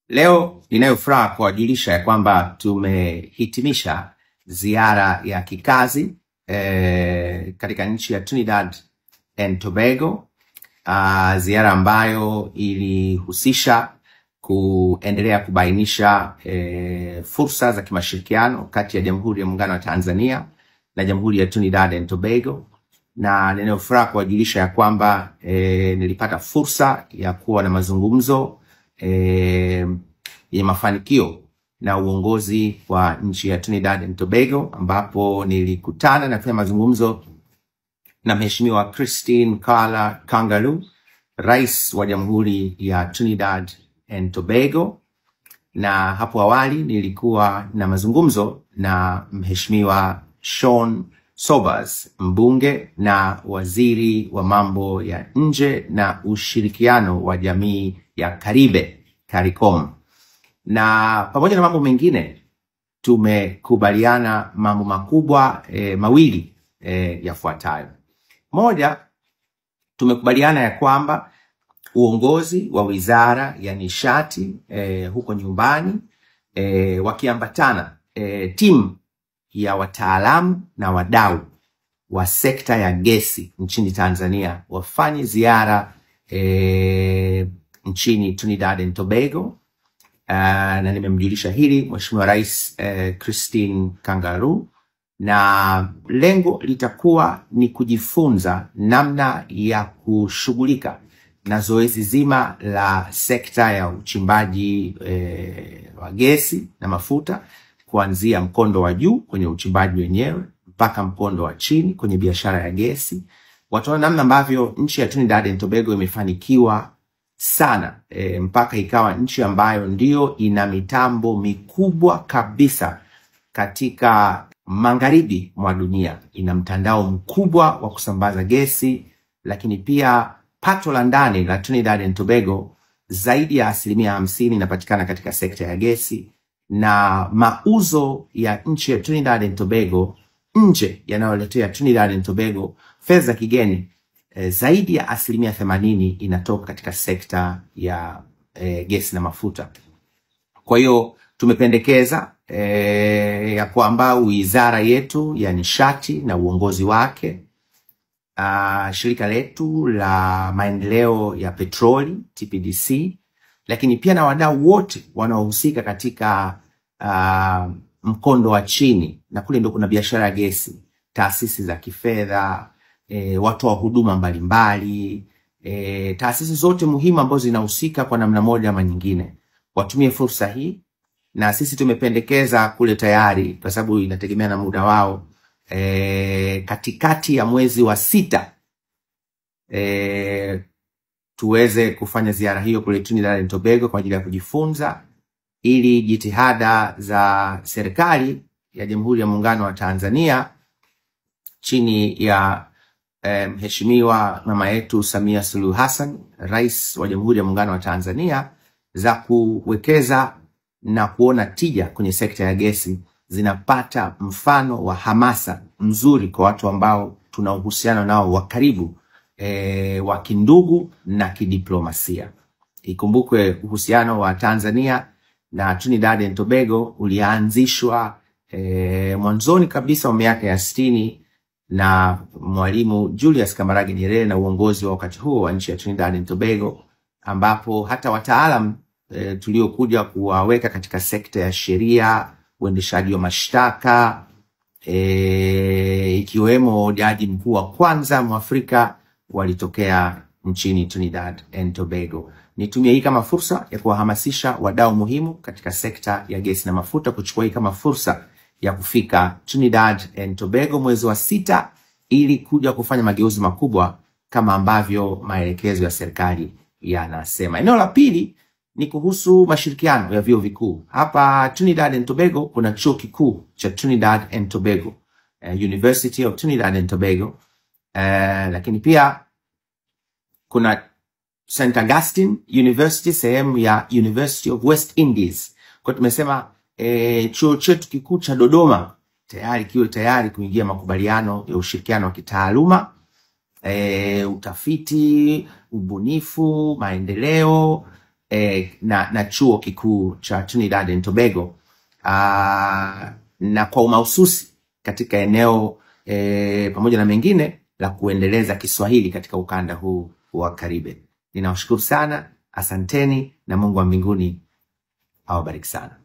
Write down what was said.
Leo ninayo furaha kuwajulisha ya kwamba tumehitimisha ziara ya kikazi katika nchi ya Trinidad and Tobago, ziara ambayo ilihusisha kuendelea kubainisha fursa za kimashirikiano kati ya Jamhuri ya Muungano wa Tanzania na Jamhuri ya Trinidad and Tobago, na ninayo furaha kuwajulisha ya kwamba nilipata fursa ya kuwa na mazungumzo yenye mafanikio na uongozi wa nchi ya Trinidad and Tobago, ambapo nilikutana na kufanya mazungumzo na Mheshimiwa Christine Carla Kangaloo, Rais wa Jamhuri ya Trinidad and Tobago, na hapo awali nilikuwa na mazungumzo na Mheshimiwa Sean Sobers, mbunge na waziri wa mambo ya nje na ushirikiano wa jamii ya Karibe, CARICOM. Na pamoja na mambo mengine tumekubaliana mambo makubwa mawili yafuatayo. Moja, tumekubaliana ya kwamba uongozi wa Wizara ya Nishati huko nyumbani wakiambatana timu ya wataalamu na wadau wa sekta ya gesi nchini Tanzania wafanye ziara nchini Trinidad and Tobago. Na nimemjulisha hili Mheshimiwa Rais Christine Kangaloo, na lengo litakuwa ni kujifunza namna ya kushughulika na zoezi zima la sekta ya uchimbaji wa gesi na mafuta, kuanzia mkondo wa juu kwenye uchimbaji wenyewe mpaka mkondo wa chini kwenye biashara ya gesi. Wataona namna ambavyo nchi ya Trinidad and Tobago imefanikiwa sana mpaka ikawa nchi ambayo ndio ina mitambo mikubwa kabisa katika magharibi mwa dunia. Ina mtandao mkubwa wa kusambaza gesi, lakini pia pato la ndani la Trinidad and Tobago zaidi ya 50% inapatikana katika sekta ya gesi, na mauzo ya nchi ya Trinidad and Tobago nje yanayoletea Trinidad and Tobago fedha za kigeni zaidi ya 80% inatoka katika sekta ya gesi na mafuta. Kwa hiyo tumependekeza ya kwamba wizara yetu ya nishati na uongozi wake, shirika letu la maendeleo ya petroli TPDC, lakini pia na wadau wote wanaohusika katika mkondo wa chini, na kule ndio kuna biashara ya gesi, taasisi za kifedha, watu wa huduma mbalimbali, taasisi zote muhimu ambazo zinahusika kwa namna moja ama nyingine, watumie fursa hii. Na sisi tumependekeza kule tayari, kwa sababu inategemea na muda wao, katikati ya mwezi wa 6 tuweze kufanya ziara hiyo kule Trinidad and Tobago kwa ajili ya kujifunza, ili jitihada za serikali ya Jamhuri ya Muungano wa Tanzania chini ya Mheshimiwa mama yetu Samia Suluhu Hassan, Rais wa Jamhuri ya Muungano wa Tanzania, za kuwekeza na kuona tija kwenye sekta ya gesi zinapata mfano wa hamasa mzuri kwa watu ambao tuna uhusiano nao wa karibu, wa kindugu na kidiplomasia. Ikumbukwe uhusiano wa Tanzania na Trinidad and Tobago ulianzishwa mwanzoni kabisa wa miaka ya 60 na Mwalimu Julius Kambarage Nyerere na uongozi wa wakati huo wa nchi ya Trinidad and Tobago, ambapo hata wataalam tuliokuja kuwaweka katika sekta ya sheria, uendeshaji wa mashtaka, ikiwemo jaji mkuu wa kwanza Mwafrika walitokea nchini Trinidad and Tobago. Nitumie hii kama fursa ya kuwahamasisha wadau muhimu katika sekta ya gesi na mafuta kuchukua hii kama fursa ya kufika Trinidad and Tobago mwezi wa 6 ili kuja kufanya mageuzi makubwa kama ambavyo maelekezo ya serikali yanasema. Eneo la pili ni kuhusu mashirikiano ya vyuo vikuu. Hapa Trinidad and Tobago kuna chuo kikuu cha Trinidad and Tobago, University of Trinidad and Tobago, lakini pia kuna St. Augustine University, sehemu ya University of West Indies. Kwa tumesema chuo chetu kikuu cha Dodoma tayari kiwe tayari kuingia makubaliano ya ushirikiano wa kitaaluma, utafiti, ubunifu, maendeleo, na chuo kikuu cha Trinidad and Tobago, na kwa umahususi katika eneo pamoja na mengine la kuendeleza Kiswahili katika ukanda huu wa Karibe. Ninawashukuru sana, asanteni na Mungu wa mbinguni awabariki sana.